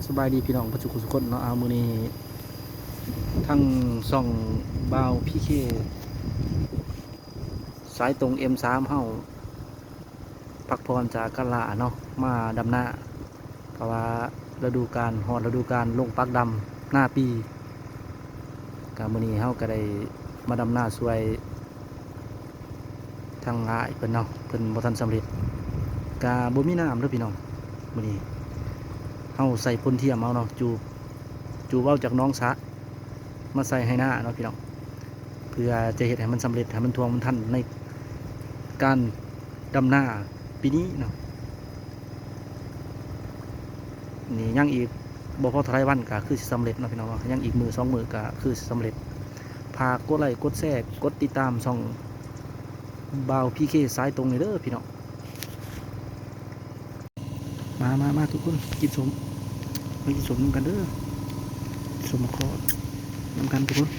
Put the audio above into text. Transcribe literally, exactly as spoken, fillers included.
สบายดีพี่น้องเบิดสุขสุขคนเนาะ เอามื้อนี้ทั้งช่องบ่าวพีเคสายตรงเอ็มสามเฮาพักผ่อนจากการล่าเนาะ มาดำนา เพราะว่าฤดูกาลฮอดฤดูกาลลงปักดำนาปี ก็มื้อนี้เฮาก็ได้มาดำนาช่วยทางอ้ายเพิ่นเนาะ เพิ่นบ่ทันสำเร็จ ก็บ่มีน้ำเด้อพี่น้อง มื้อนี้เฮาใส่พ่นเทียมเอาเนาะ จูบ จูบเอาจากหนองสระมาใส่ให้นาเนาะพี่น้อง เพื่อจะเฮ็ดให้มันสำเร็จ ให้มันท่วงมันทันในการดำนาปีนี้เนาะ นี่ยังอีกบ่พอเท่าไรวันก็คือสิสำเร็จเนาะพี่น้องเนาะ ยังอีกมื้อสองมื้อก็คือสิสำเร็จ ฝากกดไลค์กดแชร์กดติดตามช่องบ่าวพีเคสายตรงนี่เด้อพี่น้อง มามามาทุกคน กินส้ม มากินส้มนำกันเด้อ ส้มมะขอดนำกันทุกคน